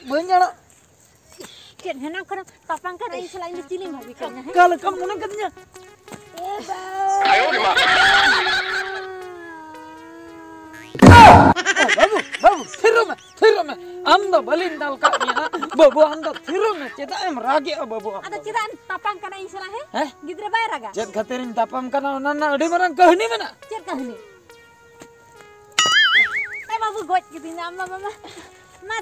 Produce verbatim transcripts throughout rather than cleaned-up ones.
ᱵᱟᱹᱧ ᱟᱲᱟᱜ᱾ ᱪᱮᱫ ᱦᱮᱱᱟᱝ ᱠᱷᱚᱱᱮᱢ ᱛᱟᱯᱟᱢ ᱠᱟᱱᱟ ᱤᱧ ᱥᱟᱞᱟᱜ? ᱤᱧ ᱫᱚ ᱪᱤᱞᱤᱢ ᱵᱷᱟᱹᱵᱤ ᱠᱟᱹᱧᱟ, ᱦᱮᱸ? ᱚᱠᱟ ᱞᱮᱠᱟᱢ ᱢᱚᱱᱮ ᱠᱟᱫᱤᱧᱟ? ᱮ ᱵᱟᱵᱟ᱾ ᱵᱟᱹᱵᱩ, ᱵᱟᱹᱵᱩ, ᱛᱷᱤᱨᱚᱜ ᱢᱮ, ᱛᱷᱤᱨᱚᱜ ᱢᱮ᱾ ᱟᱢ ᱫᱚ ᱵᱟᱹᱞᱤᱧ ᱫᱟᱞ ᱠᱟᱜ ᱢᱮᱭᱟ ᱦᱟᱸᱜ᱾ ᱵᱟᱹᱵᱩ, ᱟᱢ ᱫᱚ ᱛᱷᱤᱨᱚᱜ ᱢᱮ᱾ ᱪᱮᱫᱟᱜ ᱮᱢ ᱨᱟᱜᱮᱜᱼᱟ, ᱵᱟᱹᱵᱩ, ᱟᱢ ᱟᱫᱚ ᱫᱚ? ᱪᱮᱫᱟᱜ ᱮᱢ ᱛᱟᱯᱟᱢ ᱠᱟᱱᱟ ᱤᱧ ᱥᱟᱞᱟᱜ, ᱦᱮᱸ? ᱦᱮᱸ? ᱜᱤᱫᱽᱨᱟᱹ ᱵᱟᱭ ᱨᱟᱜᱟ? ᱪᱮᱫ ᱠᱷᱟᱹᱛᱤᱨᱤᱧ ᱛᱟᱯᱟᱢ ᱠᱟᱱᱟ, ᱚᱱᱟ ᱨᱮᱱᱟᱜ ᱟᱹᱰᱤ ᱢᱟᱨᱟᱝ ᱠᱟᱹᱦᱱᱤ ᱢᱮᱱᱟᱜᱼᱟ᱾ ᱪᱮᱫ ᱠᱟᱹᱦᱱᱤ? ᱮ ᱵᱟᱹᱵᱩ, ᱜᱚᱡ ᱠᱤᱫᱤᱧ ᱟᱢ ᱵᱟᱵᱟ ᱢᱟ᱾ ᱢᱟ,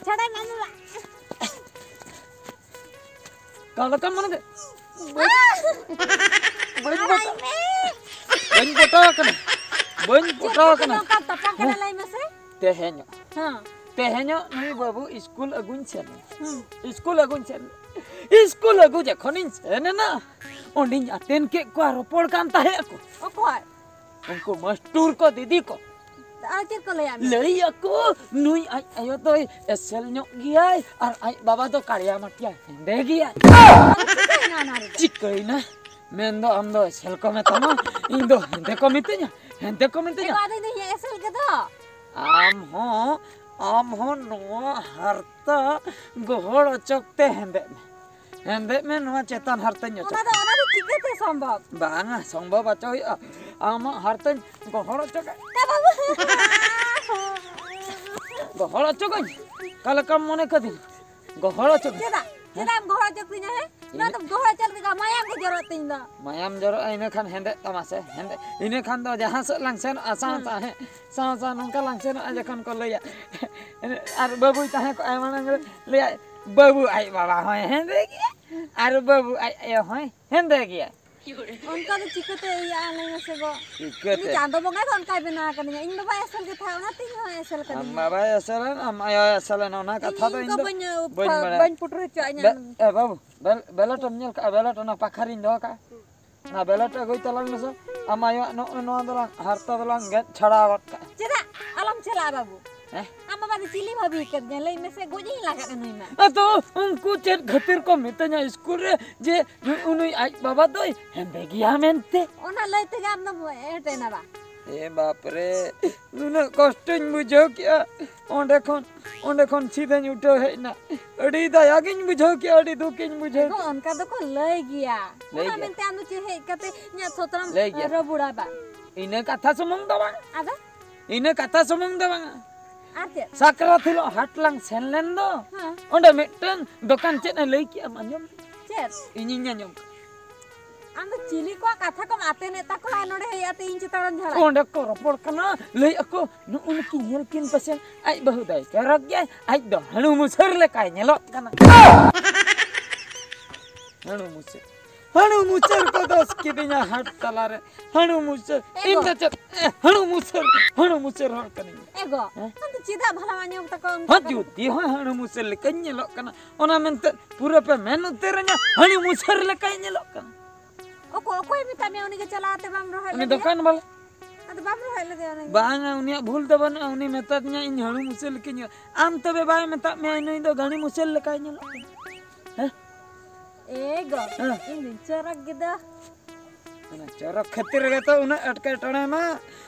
ᱪᱷᱟᱰᱟᱭ ᱢᱮ ᱟᱢ ᱵᱟᱵᱟ᱾ ᱚᱠᱟ ᱞᱮᱠᱟᱢ ᱢᱚᱱᱮ ᱠᱮᱫ? ᱵᱟᱹᱧ ᱟᱲᱟᱜ ᱯᱚᱴᱟ-, ᱢᱮ᱾ ᱵᱟᱹᱧ ᱯᱚᱴᱟᱣ ᱠᱟᱱᱟ᱾ ᱵᱟᱹᱧ ᱪᱮᱫ ᱯᱚᱴᱟᱣ ᱠᱷᱟᱹᱛᱤᱨ ᱠᱟᱱᱟ᱾ ᱱᱚᱝᱠᱟᱢ ᱛᱟᱯᱟᱢ ᱠᱟᱱᱟ, ᱦᱮᱸ? ᱞᱟᱹᱭ ᱢᱮᱥᱮ? ᱛᱮᱦᱮᱧᱚᱜ᱾ ᱦᱮᱸ᱾ ᱛᱮᱦᱮᱧᱚᱜ ᱱᱩᱭ ᱵᱟᱹᱵᱩ ᱤᱥᱠᱩᱞ ᱟᱹᱜᱩᱧ ᱥᱮᱱ ᱮᱱᱟ᱾ ᱦᱮᱸ᱾ ᱤᱥᱠᱩᱞ ᱟᱹᱜᱩᱧ ᱥᱮᱱ ᱮᱱᱟ᱾ ᱤᱥᱠᱩᱞ ᱟᱹᱜᱩ ᱡᱚᱠᱷᱚᱱᱤᱧ ᱥᱮᱱ ᱮᱱᱟ, ᱚᱸᱰᱮᱧ ᱟᱛᱮᱱ ᱠᱮᱫ ᱠᱚᱣᱟ, ᱨᱚᱯᱚᱲ ᱠᱟᱱ ᱛᱟᱦᱮᱸ ᱟᱠᱚ᱾ ᱚᱠᱚᱭ? ᱩᱱᱠᱩ ᱢᱟᱥᱴᱩᱨ ᱠᱚ, ᱫᱤᱫᱤ ᱠᱚ᱾ ᱟᱨ ᱪᱮᱫ ᱠᱚ ᱞᱟᱹᱭᱟᱫ ᱢᱮᱭᱟ? ᱞᱟᱹᱭ ᱟᱠᱚ, ᱱᱩᱭ ᱟᱡ ᱟᱭᱳ ᱫᱚᱭ ᱮᱥᱮᱞ ᱧᱚᱜ ᱜᱮᱭᱟᱭ ᱟᱨ ᱟᱡ ᱵᱟᱵᱟ ᱫᱚ ᱠᱟᱲᱤᱭᱟ ᱢᱟᱴᱤᱭᱟ ᱦᱮᱸᱫᱮ ᱜᱮᱭᱟᱭ᱾ ᱟᱫᱚ ᱪᱤᱠᱟᱹᱭᱮᱱᱟ ᱚᱱᱟ ᱨᱮᱫᱚ? ᱪᱤᱠᱟᱹᱭᱮᱱᱟ? ᱢᱮᱱᱫᱚ ᱟᱢ ᱫᱚ ᱮᱥᱮᱞ ᱠᱚ ᱢᱮᱛᱟᱢᱟ, ᱤᱧ ᱫᱚ ᱦᱮᱸᱫᱮ ᱠᱚ ᱢᱤᱛᱟᱹᱧᱟ, ᱦᱮᱸᱫᱮ ᱠᱚ ᱢᱤᱛᱟᱹᱧᱟ᱾ ᱮ ᱵᱟᱵᱟ, ᱟᱫᱚ ᱤᱧ ᱫᱚ ᱦᱮᱸ ᱮᱥᱮᱞ ᱜᱮᱫᱚ᱾ ᱟᱢ ᱦᱚᱸ, ᱟᱢ ᱦᱚᱸ ᱱᱚᱣᱟ ᱦᱟᱨᱛᱟ ᱜᱚᱦᱚᱲ ᱚᱪᱚᱜ ᱛᱮ ᱦᱮᱸᱫᱮᱜ ᱢᱮ᱾ ᱦᱮᱸᱫᱮᱜ ᱢᱮ, ᱱᱚᱣᱟ ᱪᱮᱛᱟᱱ ᱦᱟᱨᱛᱟᱧ ᱚᱪᱚᱜ᱾ ᱚᱱᱟ ᱫᱚ, ᱚᱱᱟ ᱫᱚ ᱪᱤᱠᱟᱹᱛᱮ ᱥᱚᱢᱵᱷᱚᱵ? ᱵᱟᱝᱟ, ᱥᱚᱢᱵᱷᱚᱵ ᱚᱪᱚ ᱦᱩᱭᱩᱜᱼᱟ᱾ ᱟᱢᱟᱜ ᱦᱟᱨᱛᱟᱧ ᱜᱚᱦᱚᱲ ᱚᱪᱚᱜᱟ᱾ ᱮ ᱵᱟᱵᱟ! ᱜᱚᱦᱚᱲ ᱚᱪᱚᱜᱟᱹᱧ? ᱚᱠᱟ ᱞᱮᱠᱟᱢ ᱢᱚᱱᱮ ᱠᱟᱹᱫᱤᱧ? ᱜᱚᱦᱚᱲ ᱚᱪᱚᱜᱟᱹᱧ᱾ ᱪᱮᱫᱟᱜ? ᱦᱮᱸ? ᱪᱮᱫᱟᱜ ᱮᱢ ᱜᱚᱦᱚᱲ ᱚᱪᱚ ᱠᱤᱧᱟ, ᱦᱮᱸ? ᱤᱧ ᱱᱚᱣᱟ ᱫᱚ ᱜᱚᱦᱚᱲ ᱚᱪᱚ ᱞᱮᱠᱟ ᱢᱟᱭᱟᱢ ᱜᱮ ᱡᱚᱨᱚᱜ ᱛᱤᱧ ᱫᱚ᱾ ᱢᱟᱭᱟᱢ ᱡᱚᱨᱚᱜᱼᱟ, ᱤᱱᱟᱹ ᱠᱷᱟᱱ ᱦᱮᱸᱫᱮᱜ ᱛᱟᱢᱟ ᱥᱮ? ᱦᱮᱸᱫᱮ᱾ ᱤᱱᱟᱹ ᱠᱷᱟᱱ ᱫᱚ ᱡᱟᱦᱟᱸ ᱥᱮᱫ ᱞᱟᱝ ᱥᱮᱱᱚᱜᱼᱟ, ᱥᱟᱶ ᱦᱮᱸ᱾ ᱥᱟᱶ, ᱦᱮᱸ᱾ ᱥᱟᱶ ᱥᱟᱶ ᱱᱚᱝᱠᱟ ᱞᱟᱝ ᱥᱮᱱᱚᱜᱼᱟ, ᱡᱚᱠᱷᱚᱱ ᱠᱚ ᱞᱟᱹᱭᱟ, ᱟᱨ ᱵᱟᱹᱵᱩᱭ ᱛᱟᱦᱮᱸ ᱠᱚᱜᱼᱟ ᱢᱟᱲᱟᱝ ᱨᱮ, ᱞᱟᱹᱭᱟᱭ, "ᱵᱟᱹᱵᱩ ᱟᱡ ᱵᱟᱵᱟ ᱦᱚᱸᱭ ᱦᱮᱸᱫᱮ ᱜᱮᱭᱟ ᱟᱨ ᱵᱟᱹᱵᱩ ᱟᱡ ᱟᱭᱳ ᱦᱚᱸᱭ ᱦᱮᱸᱫᱮ ᱜᱮᱭᱟ᱾" ᱚᱱᱠᱟ ᱫᱚ ᱪᱤᱠᱟᱹᱛᱮ ᱤᱭᱟᱹᱜᱼᱟ, ᱞᱟᱹᱭ ᱢᱮᱥᱮ ᱜᱚ? ᱪᱤᱠᱟᱹᱛᱮ? ᱩᱱᱤ ᱪᱟᱸᱫᱚ ᱵᱚᱸᱜᱟ ᱜᱮ ᱚᱱᱠᱟᱭ ᱵᱮᱱᱟᱣ ᱟᱠᱟᱫᱤᱧᱟ᱾ ᱤᱧ ᱵᱟᱵᱟᱭ ᱮᱥᱮᱞ ᱜᱮ ᱛᱟᱦᱮᱸᱫ, ᱚᱱᱟᱛᱮ ᱤᱧ ᱦᱚᱸ ᱮᱥᱮᱞ ᱟᱢ ᱠᱟᱹᱫᱤᱧᱟ᱾ ᱵᱟᱵᱟᱭ ᱮᱥᱮᱞᱮᱱ, ᱟᱢ ᱟᱭᱳᱭ ᱮᱥᱮᱞᱮᱱ, ᱚᱱᱟ ᱤᱧ ᱠᱟᱛᱷᱟ ᱫᱚ ᱤᱧ ᱤᱧ ᱠᱚ ᱫᱚ ᱵᱟᱹᱧ, ᱵᱟᱹᱧ ᱵᱟᱲᱟᱭᱟ᱾ ᱵᱟᱹᱧ ᱯᱩᱴᱩᱨ ᱦᱚᱪᱚᱣᱟᱜ ᱤᱧᱟ᱾ ᱵᱮ-, ᱮ ᱵᱟᱹᱵᱩ, ᱵᱮᱞ-, ᱵᱮᱞᱚᱴ ᱮᱢ ᱧᱮᱞ ᱠᱟᱜᱼᱟ? ᱵᱮᱞᱚᱴ ᱚᱱᱟ ᱯᱟᱠᱷᱟᱨᱤᱧ ᱫᱚᱦᱚ ᱠᱟᱜᱼᱟ᱾ ᱚᱱᱟ ᱵᱮᱞᱚᱴ ᱟᱹᱜᱩᱭ ᱛᱟᱞᱟᱝ ᱢᱮᱥᱮ᱾ ᱟᱢ ᱟᱭᱳᱣᱟᱜ ᱱᱚᱜᱼᱚᱭ ᱱᱚᱣᱟ ᱫᱚᱞᱟᱝ, ᱦᱟᱨᱛᱟ ᱫᱚᱞᱟᱝ ᱜᱮᱫ ᱪᱷᱟᱲᱟᱣ ᱜᱚᱫ ᱠᱟᱜᱼᱟ᱾ ᱪᱮᱫᱟᱜ? ᱟᱞᱚᱢ ᱪᱟᱞᱟᱜᱼᱟ ᱵᱟᱹᱵᱩ᱾ ᱦᱮᱸ? ᱟᱢ ᱵᱟᱵᱟ ᱫᱚ ᱪᱤᱞᱤ ᱵᱷᱟᱹᱵᱤ ᱟᱠᱟᱫᱤᱧᱟ? ᱞᱟᱹᱭ ᱢᱮᱥᱮ, ᱜᱚᱡ ᱤᱧ ᱞᱟᱜᱟᱜᱼᱟ ᱱᱩᱭ ᱢᱟ᱾ ᱟᱫᱚ ᱩᱱᱠᱩ ᱪᱮᱫ ᱠᱷᱟᱹᱛᱤᱨ ᱠᱚ ᱢᱤᱛᱟᱹᱧᱟ ᱥᱠᱩᱞ ᱨᱮ ᱡᱮ ᱱᱩᱭ, ᱱᱩᱭ ᱟᱡ ᱵᱟᱵᱟ ᱫᱚᱭ ᱦᱮᱸᱫᱮ ᱜᱮᱭᱟ ᱢᱮᱱᱛᱮ? ᱚᱱᱟ ᱞᱟᱹᱭ ᱛᱮᱜᱮ ᱟᱢ ᱫᱚᱢ ᱮᱴᱮᱱᱟ ᱵᱟ? ᱮ ᱵᱟᱯ ᱨᱮ, ᱱᱩᱱᱟᱹᱜ ᱠᱚᱥᱴᱚᱧ ᱵᱩᱡᱷᱟᱹᱣ ᱠᱮᱜᱼᱟ᱾ ᱚᱸᱰᱮ ᱠᱷᱚᱱ, ᱚᱸᱰᱮ ᱠᱷᱚᱱ ᱥᱤᱫᱷᱟᱹᱧ ᱩᱴᱷᱟᱹᱣ ᱦᱮᱡ ᱮᱱᱟ᱾ ᱟᱹᱰᱤ ᱫᱟᱭᱟ ᱜᱤᱧ ᱵᱩᱡᱷᱟᱹᱣ ᱠᱮᱜᱼᱟ, ᱟᱹᱰᱤ ᱫᱩᱠᱤᱧ ᱵᱩᱡᱷᱟᱹᱣ ᱮᱜᱳ, ᱠᱮᱜᱼᱟ᱾ ᱚᱱᱠᱟ ᱫᱚᱠᱚ ᱞᱟᱹᱭ ᱜᱮᱭᱟ᱾ ᱞᱟᱹᱭ ᱚᱱᱟ ᱜᱮᱭᱟ᱾ ᱢᱮᱱᱛᱮ ᱟᱢ ᱫᱚ ᱪᱮᱫ ᱦᱮᱡ ᱠᱟᱛᱮ ᱤᱧᱟᱹᱜ ᱥᱚᱛᱨᱟᱢ ᱞᱟᱹᱭ ᱜᱮᱭᱟ᱾ ᱨᱟᱹᱵᱩᱲᱟ ᱵᱟ? ᱤᱱᱟᱹ ᱠᱟᱛᱷᱟ ᱥᱩᱢᱩᱝ ᱫᱚ ᱵᱟᱝ᱾ ᱟᱫᱚ? ᱤᱱᱟᱹ ᱠᱟᱛᱷᱟ ᱥᱩᱢᱩᱝ ᱫᱚ ᱵᱟᱝ᱾ ᱟᱨ ᱪᱮᱫ? ᱥᱟᱠᱨᱟᱛ ᱦᱤᱞᱳᱜ ᱦᱟᱴ ᱞᱟᱝ ᱥᱮᱱ ᱞᱮᱱ ᱫᱚ, ᱦᱮᱸ᱾ ᱚᱸᱰᱮ ᱢᱤᱫᱴᱟᱝ ᱫᱚᱠᱟᱱ ᱪᱮᱫ ᱮ ᱞᱟᱹᱭ ᱠᱮᱜᱼᱟ, ᱟᱸᱡᱚᱢ? ᱪᱮᱫ? ᱤᱧᱤᱧ ᱟᱸᱡᱚᱢ᱾ ᱟᱢ ᱫᱚ ᱪᱤᱞᱤ ᱠᱚᱣᱟᱜ ᱠᱟᱛᱷᱟ ᱠᱚᱢ ᱟᱛᱮᱱᱮᱫ ᱛᱟᱠᱚᱣᱟ ᱱᱚᱰᱮ ᱦᱮᱡ ᱟᱛᱮ ᱤᱧ ᱪᱮᱛᱟᱱ ᱨᱮᱢ ᱡᱷᱟᱲᱟᱭ? ᱚᱸᱰᱮ ᱠᱚ ᱨᱚᱯᱚᱲ ᱠᱟᱱᱟ, ᱞᱟᱹᱭ ᱟᱠᱚ, "ᱱᱩᱜᱼᱩ ᱱᱩᱠᱤᱱ ᱧᱮᱞ ᱠᱤᱱ ᱯᱮᱥᱮ, ᱟᱡ ᱵᱟᱹᱦᱩ ᱫᱚᱭ ᱪᱚᱨᱚᱠ ᱜᱮᱭᱟᱭ, ᱟᱡ ᱫᱚ ᱦᱟᱹᱬᱩ ᱢᱩᱥᱟᱹᱨ ᱞᱮᱠᱟᱭ ᱧᱮᱞᱚᱜ ᱠᱟᱱᱟ᱾" ᱦᱟᱹᱬᱩ ᱢᱩᱥᱟᱹᱨ, ᱦᱟᱹᱬᱩ ᱢᱩᱥᱟᱹᱨ ᱠᱚ ᱫᱚᱥ ᱠᱤᱫᱤᱧᱟ ᱦᱟᱴ ᱛᱟᱞᱟᱨᱮ᱾ ᱦᱟᱹᱬᱩ ᱢᱩᱥᱟᱹᱨ, ᱮ ᱤᱧ ᱜᱚ᱾ ᱫᱚ ᱪᱮᱫ, ᱮ, ᱦᱟᱹᱬᱩ ᱢᱩᱥᱟᱹᱨ, ᱦᱟᱹᱬᱩ ᱢᱩᱥᱟᱹᱨ ᱦᱚᱲ ᱠᱟᱹᱱᱟᱹᱧ᱾ ᱮ ᱜᱚ, ᱦᱮᱸ? ᱟᱢ ᱫᱚ ᱪᱮᱫᱟᱜ ᱵᱷᱟᱞᱟᱢ ᱟᱸᱡᱚᱢ ᱛᱟᱠᱚᱣᱟ ᱩᱱᱠᱩ ᱦᱚᱸ ᱠᱟᱛᱷᱟ ᱠᱚ? ᱡᱩᱫᱤ ᱦᱚᱸ ᱦᱟᱹᱬᱩ ᱢᱩᱥᱟᱹᱨ ᱞᱮᱠᱟᱧ ᱧᱮᱞᱚᱜ ᱠᱟᱱᱟ, ᱚᱱᱟ ᱢᱮᱱᱛᱮ ᱯᱩᱨᱟᱹ ᱯᱮ ᱢᱮᱱ ᱩᱛᱟᱹᱨᱟᱹᱧᱟ, ᱦᱟᱹᱬᱩ ᱢᱩᱥᱟᱹᱨ ᱞᱮᱠᱟᱭ ᱧᱮᱞᱚᱜ ᱠᱟᱱᱟ᱾ ᱚᱠᱚ-, ᱚᱠᱚᱭ ᱢᱮᱛᱟᱜ ᱢᱮᱭᱟ ᱩᱱᱤ ᱜᱮ ᱪᱟᱞᱟᱣ ᱟᱛᱮ ᱵᱟᱢ ᱨᱚᱦᱚᱭ ᱩᱱᱤ ᱞᱮᱫᱮᱭᱟ? ᱫᱚᱠᱟᱱ ᱵᱟᱞᱟ᱾ ᱟᱫᱚ ᱵᱟᱢ ᱨᱚᱦᱚᱭ ᱞᱮᱫᱮᱭᱟ ᱩᱱᱤ ᱜᱮ? ᱵᱟᱝᱟ, ᱩᱱᱤᱭᱟᱜ ᱵᱷᱩᱞ ᱫᱚ ᱵᱟᱹᱱᱩᱜᱼᱟ, ᱩᱱᱤ ᱢᱮᱛᱟᱫᱤᱧᱟ ᱤᱧ ᱦᱟᱹᱬᱩ ᱢᱩᱥᱟᱹᱨ ᱞᱮᱠᱟᱧ ᱧᱮᱞᱚᱜ᱾ ᱟᱢ ᱛᱚᱵᱮ ᱵᱟᱭ ᱢᱮᱛᱟᱜ ᱢᱮᱭᱟ ᱱᱩᱭ ᱫᱚ ᱜᱟᱹᱬᱤ ᱢᱩᱥᱟᱹᱨ ᱞᱮᱠᱟᱭ ᱧᱮᱞᱚᱜ ᱠᱟᱱᱟ? ᱦᱮᱸ? ᱮ ᱜᱚ, ᱦᱮᱸ᱾ ᱤᱧ ᱫᱩᱧ ᱪᱚᱨᱚᱠ ᱜᱮᱫᱚ᱾ ᱚᱱᱟ ᱪᱚᱨᱚᱠ ᱠᱷᱟᱹᱛᱤᱨ ᱜᱮᱛᱚ ᱩᱱᱟᱹᱜ ᱮᱴᱠᱮᱴᱚᱬᱮ ᱢᱟ,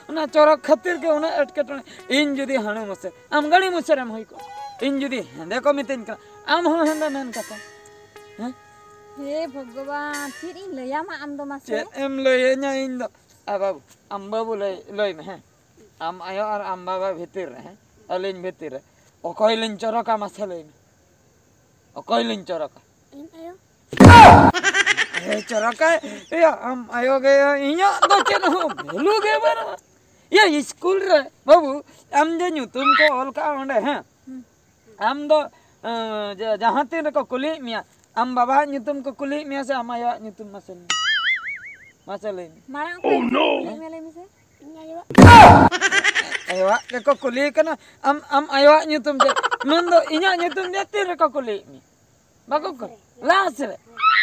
ᱚᱱᱟ ᱪᱚᱨᱚᱠ ᱠᱷᱟᱹᱛᱤᱨ ᱜᱮ ᱩᱱᱟᱹᱜ ᱮᱴᱠᱮᱴᱚᱬᱮ᱾ ᱤᱧ ᱡᱩᱫᱤ ᱦᱟᱹᱬᱩ ᱢᱩᱥᱟᱹᱨ, ᱟᱢ ᱜᱟᱹᱬᱤ ᱢᱩᱥᱟᱹᱨᱮᱢ ᱦᱩᱭ ᱠᱚᱜᱼᱟ, ᱤᱧ ᱡᱩᱫᱤ ᱦᱮᱸᱫᱮ ᱠᱚ ᱢᱤᱛᱟᱹᱧ ᱠᱟᱱᱟ, ᱟᱢ ᱦᱚᱸ ᱦᱮᱸᱫᱮ ᱢᱮᱱ ᱠᱟᱛᱮ, ᱦᱮᱸ? ᱦᱮ ᱵᱷᱚᱜᱚᱵᱟᱱ, ᱪᱮᱫ ᱤᱧ ᱞᱟᱹᱭᱟᱢᱟ ᱟᱢ ᱫᱚ ᱢᱟᱥᱮ? ᱪᱮᱫ ᱮᱢ ᱞᱟᱹᱭᱟᱹᱧᱟ ᱤᱧ ᱫᱚ? ᱟ ᱵᱟᱹᱵᱩ, ᱟᱢ ᱵᱟᱹᱵᱩ ᱞᱟᱹᱭ, ᱞᱟᱹᱭ ᱢᱮ, ᱦᱮᱸ? ᱟᱢ ᱟᱭᱳ ᱟᱨ ᱟᱢ ᱵᱟᱵᱟ ᱵᱷᱤᱛᱤᱨ ᱨᱮ, ᱦᱮᱸ? ᱟᱹᱞᱤᱧ ᱵᱷᱤᱛᱤᱨ ᱨᱮ ᱚᱠᱚᱭ ᱞᱤᱧ ᱪᱚᱨᱚᱠᱟ ᱢᱟᱥᱮ ᱞᱟᱹᱭ ᱢᱮ? ᱚᱠᱚᱭ ᱞᱤᱧ ᱪᱚᱨᱚᱠᱟ? ᱤᱧ ᱟᱭᱳ᱾ ᱟᱭᱳ ᱪᱚᱨᱚᱠᱟᱭ? ᱮᱭᱟ, ᱟᱢ ᱟᱭᱳ ᱜᱮ, ᱤᱧᱟᱹᱜ ᱫᱚ ᱪᱮᱫ ᱦᱚᱸ ᱵᱷᱮᱞᱩ ᱜᱮ ᱵᱟᱹᱱᱩᱜᱼᱟ᱾ ᱤᱭᱟᱹ, ᱤᱥᱠᱩᱞ ᱨᱮ ᱵᱟᱹᱵᱩ, ᱟᱢ ᱡᱮ ᱧᱩᱛᱩᱢ ᱠᱚ ᱚᱞ ᱠᱟᱜᱼᱟ ᱚᱸᱰᱮ, ᱦᱮᱸ? ᱦᱩᱸ᱾ ᱟᱢ ᱫᱚ, ᱮᱸ, ᱡᱟ-, ᱡᱟᱦᱟᱸ ᱛᱤᱱ ᱨᱮᱠᱚ ᱠᱩᱞᱤᱭᱮᱫ ᱢᱮᱭᱟ, ᱟᱢ ᱵᱟᱵᱟᱣᱟᱜ ᱧᱩᱛᱩᱢ ᱠᱚ ᱠᱩᱞᱤᱭᱮᱫ ᱢᱮᱭᱟ ᱥᱮ ᱟᱢ ᱟᱭᱳᱣᱟᱜ ᱧᱩᱛᱩᱢ? ᱢᱟᱥᱮ ᱞᱟᱹᱭ ᱢᱮ᱾ ᱢᱟᱥᱮ ᱞᱟᱹᱭ ᱢᱮ᱾ ᱢᱟᱲᱟᱝ ᱚᱠᱚᱭ ᱧᱩᱛᱩᱢ ᱠᱩᱞᱤᱭᱮᱫ ᱢᱮᱭᱟ, ᱞᱟᱹᱭ ᱢᱮᱥᱮ? ᱤᱧ ᱟᱭᱳᱣᱟᱜ᱾ ᱟᱭᱳᱣᱟᱜ ᱜᱮᱠᱚ ᱠᱩᱞᱤᱭᱮ ᱠᱟᱱᱟ, ᱟᱢ, ᱟᱢ ᱟᱭᱳᱣᱟᱜ ᱧᱩᱛᱩᱢ ᱪᱮᱫ? ᱢᱮᱱᱫᱚ ᱤᱧᱟᱜ ᱧᱩᱛᱩᱢ ᱪᱮᱫ ᱛᱤᱱ ᱨᱮᱠᱚ ᱠᱩᱞᱤᱭᱮᱫ ᱢᱮᱭᱟ? ᱵᱟᱠᱚ ᱠᱩᱞᱤ᱾ ᱞᱟᱥ ᱨᱮ,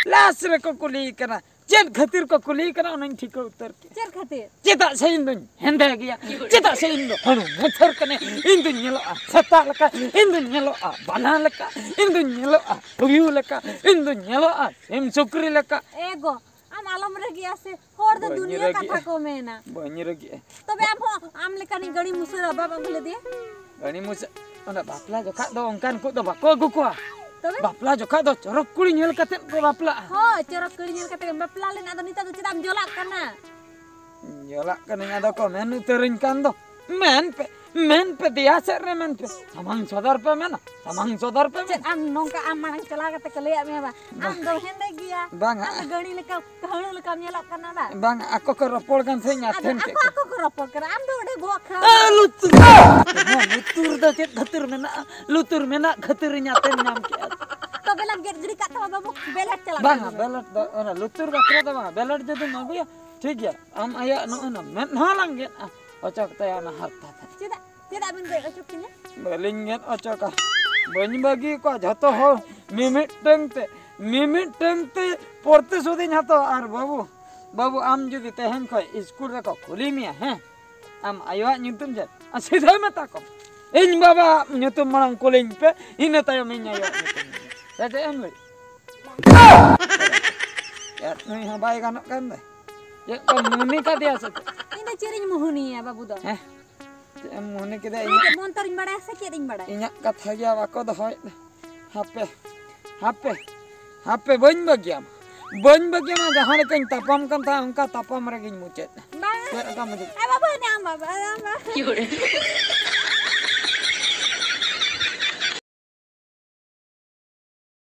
ᱞᱟᱥ ᱨᱮᱠᱚ ᱠᱩᱞᱤᱭᱮ ᱠᱟᱱᱟ᱾ ᱪᱮᱫ ᱠᱷᱟᱹᱛᱤᱨ ᱠᱚ ᱠᱩᱞᱤᱭᱮ ᱠᱟᱱᱟ, ᱚᱱᱟᱧ ᱴᱷᱤᱠᱟᱹ ᱩᱛᱟᱹᱨ ᱠᱮᱫᱟ᱾ ᱪᱮᱫ ᱠᱷᱟᱹᱛᱤᱨ? ᱪᱮᱫᱟᱜ ᱥᱮ ᱤᱧ ᱫᱚᱧ ᱦᱮᱸᱫᱮ ᱜᱮᱭᱟ, ᱪᱮᱫᱟᱜ ᱥᱮ ᱤᱧ ᱫᱚ ᱦᱟᱹᱬᱩ ᱢᱩᱪᱷᱟᱹᱨ ᱠᱟᱹᱱᱟᱹᱧ, ᱤᱧ ᱫᱚᱧ ᱧᱮᱞᱚᱜᱼᱟ ᱥᱮᱛᱟ ᱞᱮᱠᱟ, ᱤᱧ ᱫᱚᱧ ᱧᱮᱞᱚᱜᱼᱟ ᱵᱟᱱᱟ ᱞᱮᱠᱟ, ᱤᱧ ᱫᱚᱧ ᱧᱮᱞᱚᱜᱼᱟ ᱛᱩᱭᱩ ᱞᱮᱠᱟ, ᱤᱧ ᱫᱚᱧ ᱧᱮᱞᱚᱜᱼᱟ ᱥᱤᱢ ᱥᱩᱠᱨᱤ ᱞᱮᱠᱟ᱾ ᱮ ᱜᱚ, ᱟᱢ ᱟᱞᱚᱢ ᱨᱟᱹᱜᱤᱜᱼᱟ ᱥᱮ, ᱦᱚᱲ ᱫᱚ ᱵᱟᱹᱧ ᱫᱩᱱᱤᱭᱟᱹ ᱨᱟᱹᱜᱤᱜᱼᱟ᱾ ᱠᱟᱛᱷᱟ ᱠᱚ ᱢᱮᱱᱟ᱾ ᱵᱟᱹᱧ ᱨᱟᱹᱜᱤᱜᱼᱟ᱾ ᱛᱚᱵᱮ ᱟᱢ ᱦᱚᱸ ᱟᱢ ᱞᱮᱠᱟᱱᱤᱡ ᱜᱟᱹᱲᱤ ᱢᱩᱥᱟᱹᱨᱟ ᱵᱟᱢ ᱟᱹᱜᱩ ᱞᱮᱫᱮᱭᱟ? ᱜᱟᱹᱲᱤ ᱢᱩᱥᱟᱹ-, ᱚᱱᱟ ᱵᱟᱯᱞᱟ ᱡᱚᱠᱷᱟᱡ ᱫᱚ ᱚᱱᱠᱟᱱ ᱠᱚ ᱫᱚ ᱵᱟᱠᱚ ᱟᱹᱜᱩ ᱠᱚᱣᱟ᱾ ᱛᱚᱵᱮ? ᱵᱟᱯᱞᱟ ᱡᱚᱠᱷᱟᱡ ᱫᱚ ᱪᱚᱨᱚᱠ ᱠᱩᱲᱤ ᱧᱮᱞ ᱠᱟᱛᱮᱫ ᱠᱚ ᱵᱟᱯᱞᱟᱜᱼᱟ᱾ ᱦᱳᱭ, ᱪᱚᱨᱚᱠ ᱠᱩᱲᱤ ᱧᱮᱞ ᱠᱟᱛᱮ ᱜᱮᱢ ᱵᱟᱯᱞᱟ ᱞᱮᱱᱟ, ᱟᱫᱚ ᱱᱤᱛᱚᱜ ᱫᱚ ᱪᱮᱫᱟᱜ ᱮᱢ ᱡᱚᱞᱟᱜ ᱠᱟᱱᱟ? ᱡᱚᱞᱟᱜ ᱠᱟᱹᱱᱟᱹᱧ, ᱟᱫᱚ ᱠᱚ ᱢᱮᱱ ᱩᱛᱟᱹᱨᱟᱹᱧ ᱠᱟᱱ ᱫᱚ᱾ ᱢᱮᱱ ᱯᱮ, ᱢᱮᱱ ᱯᱮ, ᱫᱮᱭᱟ ᱥᱮᱫ ᱨᱮ ᱢᱮᱱ ᱯᱮ᱾ ᱥᱟᱢᱟᱝ ᱥᱚᱫᱚᱨ ᱯᱮ ᱢᱮᱱᱟ, ᱥᱟᱢᱟᱝ ᱥᱚᱫᱚᱨ ᱯᱮ ᱪᱮᱫ ᱢᱮᱱᱟ᱾ ᱟᱢ ᱱᱚᱝᱠᱟ ᱟᱢ ᱢᱟᱲᱟᱝ ᱪᱟᱞᱟᱣ ᱠᱟᱛᱮ ᱠᱚ ᱞᱟᱹᱭᱟᱫ ᱢᱮᱭᱟ ᱵᱟ? ᱟᱢ ᱫᱚ ᱦᱮᱸᱫᱮ ᱜᱮᱭᱟ᱾ ᱵᱟᱝᱟ᱾ ᱟᱢ ᱫᱚ ᱜᱟᱹᱲᱤ ᱞᱮᱠᱟ ᱠᱟᱹᱦᱩᱲᱩ ᱞᱮᱠᱟᱢ ᱧᱮᱞᱚᱜ ᱠᱟᱱᱟ ᱵᱟ? ᱵᱟᱝᱟ, ᱟᱠᱚ ᱠᱚ ᱨᱚᱯᱚᱲ ᱠᱟᱱ ᱥᱮ ᱤᱧ ᱟᱫᱚ ᱟᱛᱮᱱ ᱠᱮᱫ ᱟᱠᱚ ᱠᱚ᱾ ᱟᱠᱚ ᱠᱚ ᱨᱚᱯᱚᱲ ᱠᱟᱱᱟ, ᱟᱢ ᱫᱚ ᱚᱸᱰᱮ ᱵᱚᱦᱚᱜ ᱠᱷᱟᱹᱲ᱾ ᱟ, ᱞᱩᱛᱩᱨ! ᱱᱚᱣᱟ ᱞᱩᱛᱩᱨ ᱫᱚ ᱪᱮᱫ ᱠᱷᱟᱹᱛᱤᱨ ᱢᱮᱱᱟᱜᱼᱟ? ᱞᱩᱛᱩᱨ ᱢᱮᱱᱟᱜ ᱠᱷᱟᱹᱛᱤᱨ ᱤᱧ ᱟᱛᱮᱱ ᱧᱟᱢ ᱠᱮᱫᱼᱟ᱾ ᱛᱚᱵᱮ ᱞᱟᱝ ᱜᱮᱫ ᱜᱤᱰᱤ ᱠᱟᱜ ᱛᱟᱢᱟ ᱵᱟᱹᱵᱩ, ᱵᱮᱞᱮᱴ ᱪᱟᱞᱟᱜ ᱵᱟᱝᱟ, ᱢᱮ᱾ ᱵᱮᱞᱮᱴ ᱫᱚ ᱚᱱᱟ ᱞᱩᱛᱩᱨ ᱵᱟᱠᱷᱨᱟ ᱫᱚ ᱵᱟᱝᱟ, ᱵᱮᱞᱮᱴ ᱡᱩᱫᱤᱢ ᱟᱹᱜᱩᱭᱟ, ᱴᱷᱤᱠ ᱜᱮᱭᱟ, ᱟᱢ ᱟᱭᱟᱜ ᱱᱚᱜᱼᱚ ᱱᱟ ᱢᱮᱫ ᱦᱚᱸ ᱞᱟᱝ ᱜᱮᱫ ᱚᱪᱚᱜ ᱛᱟᱭᱟ ᱚᱱᱟ ᱦᱟᱨᱛᱟ ᱛᱮ᱾ ᱪᱮᱫᱟᱜ, ᱪᱮᱫᱟᱜ ᱵᱤᱱ ᱜᱮᱫ ᱚᱪᱚ ᱠᱤᱧᱟ? ᱵᱟᱹᱞᱤᱧ ᱜᱮᱫ ᱚᱪᱚᱜᱟ, ᱵᱟᱹᱧ ᱵᱟᱹᱜᱤ ᱠᱚᱣᱟ ᱡᱷᱚᱛᱚ ᱦᱚᱲ ᱢᱤᱢᱤᱫᱴᱟᱹᱝ ᱛᱮ, ᱢᱤᱢᱤᱫᱴᱟᱹᱝ ᱛᱮ ᱯᱨᱚᱛᱤᱥᱳᱫᱷ ᱤᱧ ᱦᱟᱛᱟᱣᱟ᱾ ᱟᱨ ᱵᱟᱹᱵᱩ, ᱵᱟᱹᱵᱩ, ᱟᱢ ᱡᱩᱫᱤ ᱛᱮᱦᱮᱧ ᱠᱷᱚᱱ ᱤᱥᱠᱩᱞ ᱨᱮᱠᱚ ᱠᱩᱞᱤ ᱢᱮᱭᱟ, ᱦᱮᱸ, ᱟᱢ ᱟᱭᱳᱣᱟᱜ ᱧᱩᱛᱩᱢ ᱪᱮᱫ? ᱟᱨ ᱥᱤᱫᱷᱟᱹᱭ ᱢᱮᱛᱟ ᱠᱚᱢ, "ᱤᱧ ᱵᱟᱵᱟᱣᱟᱜ ᱧᱩᱛᱩᱢ ᱢᱟᱲᱟᱝ ᱠᱩᱞᱤᱧ ᱯᱮ, ᱤᱱᱟᱹ ᱛᱟᱭᱚᱢ ᱤᱧ ᱟᱭᱳᱣᱟᱜ ᱧᱩᱛᱩᱢ ᱤᱧ ᱞᱟᱹᱭᱟ᱾" ᱥᱮ ᱪᱮᱫ ᱮᱢ ᱞᱟᱹᱭ? ᱪᱮᱫ ᱱᱩᱭ ᱦᱚᱸ ᱵᱟᱭ ᱜᱟᱱᱚᱜ ᱠᱟᱱ ᱫᱚ? ᱪᱮᱫ ᱠᱚ ᱢᱩᱱᱤ ᱠᱟᱫᱮᱭᱟ ᱥᱮ ᱪᱮᱫ? ᱤᱧ ᱫᱚ ᱪᱮᱫ ᱤᱧ ᱢᱩᱦᱩᱱᱤᱭᱟ ᱵᱟᱹᱵᱩ ᱫᱚ? ᱦᱮᱸ? ᱪᱮᱫ ᱮᱢ ᱢᱩᱦᱩᱱᱤ ᱠᱮᱫᱟ? ᱤᱧ ᱤᱧᱟᱹᱜ, ᱪᱮᱫ ᱢᱚᱱᱛᱚᱨᱤᱧ ᱵᱟᱲᱟᱭᱟ ᱥᱮ ᱪᱮᱫ ᱤᱧ ᱵᱟᱲᱟᱭᱟ? ᱤᱧᱟᱹᱜ ᱠᱟᱛᱷᱟ ᱜᱮ ᱵᱟᱠᱚ ᱫᱚᱦᱚᱭᱮᱫ᱾ ᱦᱟᱯᱮ, ᱦᱟᱯᱮ, ᱦᱟᱯᱮ, ᱵᱟᱹᱧ ᱵᱟᱹᱜᱤᱭᱟᱢᱟ, ᱵᱟᱹᱧ ᱵᱟᱹᱜᱤᱭᱟᱢᱟ᱾ ᱡᱟᱦᱟᱸ ᱞᱮᱠᱟᱧ ᱛᱟᱯᱟᱢ ᱠᱟᱱ ᱛᱟᱦᱮᱸᱫ, ᱚᱱᱠᱟ ᱛᱟᱯᱟᱢ ᱨᱮᱜᱮᱧ ᱢᱩᱪᱟᱹᱫ᱾ ᱵᱟᱝ᱾ ᱪᱮᱫ ᱞᱮᱠᱟ ᱢᱩᱪᱟᱹᱫ? ᱟᱭ ᱵᱟᱵᱟ, ᱦᱮᱱᱟᱜ ᱟᱢ ᱵᱟᱵᱟ, ᱟᱢ ᱵᱟᱵᱟ᱾